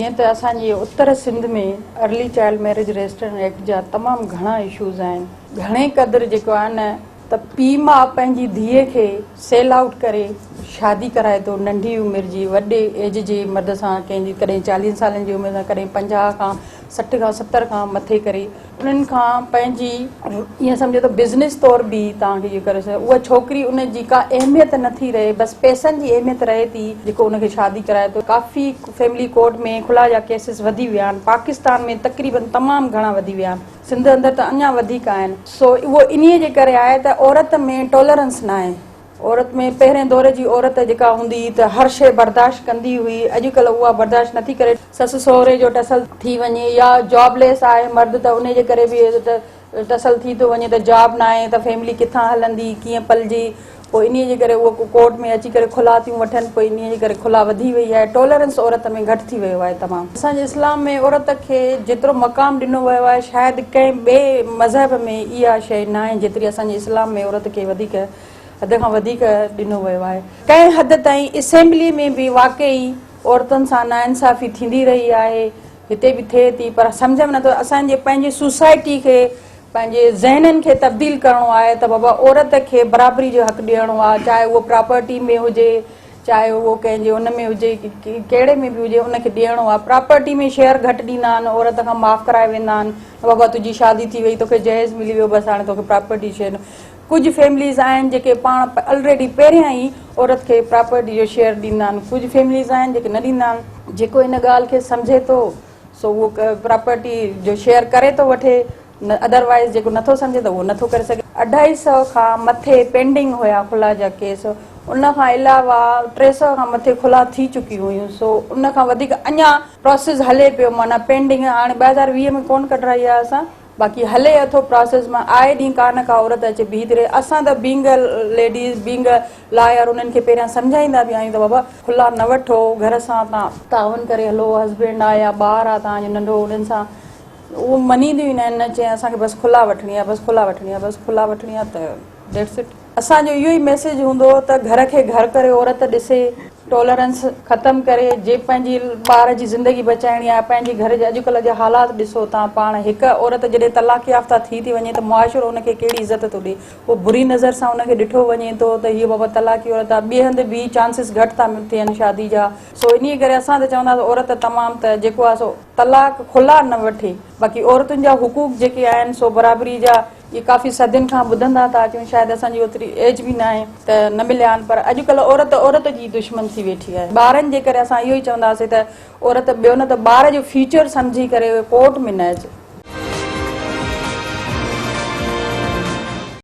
جيئن ته اسان جي Uttar Sindh ۾ early child marriage restriction act جا تمام گهڻا اشوز آهن. گهڻي قدر جيڪو آهي نه ته پيء ماء پنهنجي ڌيء کي سيل آئوٽ ڪري شادي ڪرائي ٿو ننڍي عمر جي وڏي ايج جي مرد سان ڪنهن جي ڪڏهن چاليهن سالن جي عمر سان ڪڏهن 50 کان 60 کان 70 کان مٿي ڪري انهن کان پنهنجي ائين سمجهو ته بزنس طور به توهان کي اهو ڪري سگهي اها ڇوڪري ان جي ڪا اهميت نه ٿي رهي بس پئسن جي اهميت رهي ٿي جيڪو ان کي شادي ڪرائي ٿو ڪافي فيملي ڪورٽ ۾ خلع جا ڪيسز وڌي ويا آهن پاڪستان ۾ تقريبن تمام گهڻا وڌي ويا آهن سنڌ اندر ته اڃا وڌيڪ آهن سو اهو انهي جي ڪري آهي ته عورت ۾ ٽالرنس ناهي. عورت ۾ پهرين دور جي عورت جيڪا هوندي هئي ته هر شيء برداشت ڪندي هئي، اڄڪلهه اها برداشت نٿي ڪري. سس سهري جو ٽسل ٿي وڃي يا جاب ليس آهي مرد ته انهي جي ڪري به ٽسل ٿي ٿو وڃي ته جاب ناهي ته فيملي ڪٿان هلندي ڪيئن پلجي پوء انهي جي ڪري اهو ڪورٽ ۾ اچي ڪري خلع ٿيون وٺن پوء انهي جي ڪري خلع وڌي وئي آهي ٽالرنس عورت ۾ گهٽ ٿي ويو آهي تمام. اسان جي اسلام ۾ عورت کي جيترو مقام ڏنو ويو آهي شايد ڪنهن ٻئي مذهب ۾ اها شيء ناهي جيتري اسان جي اسلام ۾ عورت کي وڌيڪ حد کان وڌيڪ ڏنو ويو آهي. ڪنهن حد تائين اسيمبلي ۾ به واقعي عورتن سان ناانصافي ٿيندي رهي آهي، هتي به ٿئي ٿي پر سمجهه ۾ نٿو اسان جي پنهنجي سوسائٽي کي پنهنجي ذهنن کي تبديل ڪرڻو آهي ته بابا عورت کي برابري جو حق ڏيڻو آهي چاهي اهو پراپرٽي ۾ هجي چاهي اهو ڪنهن جي ان ۾ هجي ڪهڙي ۾ به هجي ان کي ڏيڻو آهي پراپرٽي ۾ شيئر گهٽ ڏيندا آهن عورت کان معاف ڪرائي ويندا آهن ته بابا تنهنجي شادي ٿي وئي توکي جهيز ملي ويو بس هاڻي توکي پراپرٽي شيئر ڪجهه فيمليز آهن جيڪي پاڻ الريڊي پهريان ئي عورت کي پراپرٽي جو شيئر ڏيندا آهن ڪجهه فيمليز آهن جيڪي نه ڏيندا آهن جيڪو ان ڳالهه کي سمجهي ٿو سو اهو پراپرٽي جو شيئر ڪري ٿو وٺي نه ادروائز جيڪو نٿو سمجهي ته اهو نٿو ڪري سگهي. اڍائي سئو کان مٿي پينڊنگ هيا خلع جا ڪيس ان کان علاوه 300 کان مٿي خلع ٿي چڪيون هيون سو ان کان وڌيڪ اڃا پراسيس هلي پيو معنيٰ پينڊنگ هاڻي 2020 ۾ ڪونه ڪڍرائي آهي اسان باقي هلي اٿو پراسيس مان آئي ڏينهن ڪا نه ڪا عورت اچي بيهي ٿي رهي اسان ته being a ladies being a lawyer انهن کي پهريان سمجهائيندا به آهيون ته بابا خلع نه وٺو گهر سان تان تعاون ڪري هلو هسبينڊ آ يا ٻار آ توهان جو ننڍو انهن سان اهو مڃينديون ئي نه آهن نه چئين اسان کي بس خلع وٺڻي آ بس خلع وٺڻي آ بس خلع وٺڻي آ ته that's it. اسان جو اهو ئي ميسيج هوندو هو ته گهر کي گهر ڪري عورت ڏسي، ٽالرنس ختم ڪري، جي پنهنجي ٻار جي زندگي بچائڻي آهي، پنهنجي گهر جي اڄڪلهه جا حالات ڏسو تان پاڻ هڪ عورت جڏهن طلاق يافته ٿي ٿي وڃي ته معاشرو ان کي ڪهڙي عزت ٿو ڏي، اهو بري نظر سان ان کي ڏٺو وڃي ٿو ته هيء بابا طلاقي عورت آهي، ٻئي هنڌ به چانسز گهٽ ٿا ٿين شادي جا، سو انهيء ڪري اسان ته چونداسين عورت تمام ته جيڪو آهي سو طلاق خلع نه وٺي، باقي عورتن جا حقوق جيڪي آهن سو برابري جا. اهي ڪافي صدين کان ٻڌندا ٿا اچون شايد اسان جي اوتري ايج به ناهي ته نه مليا آهن پر اڄڪلهه عورت عورت جي دشمن ٿي ويٺي آهي ٻارن جي ڪري اسان اهو ئي چونداسين ته عورت ٻيو نه ته ٻار جو فيوچر سمجهي ڪري ڪورٽ ۾ نه اچي.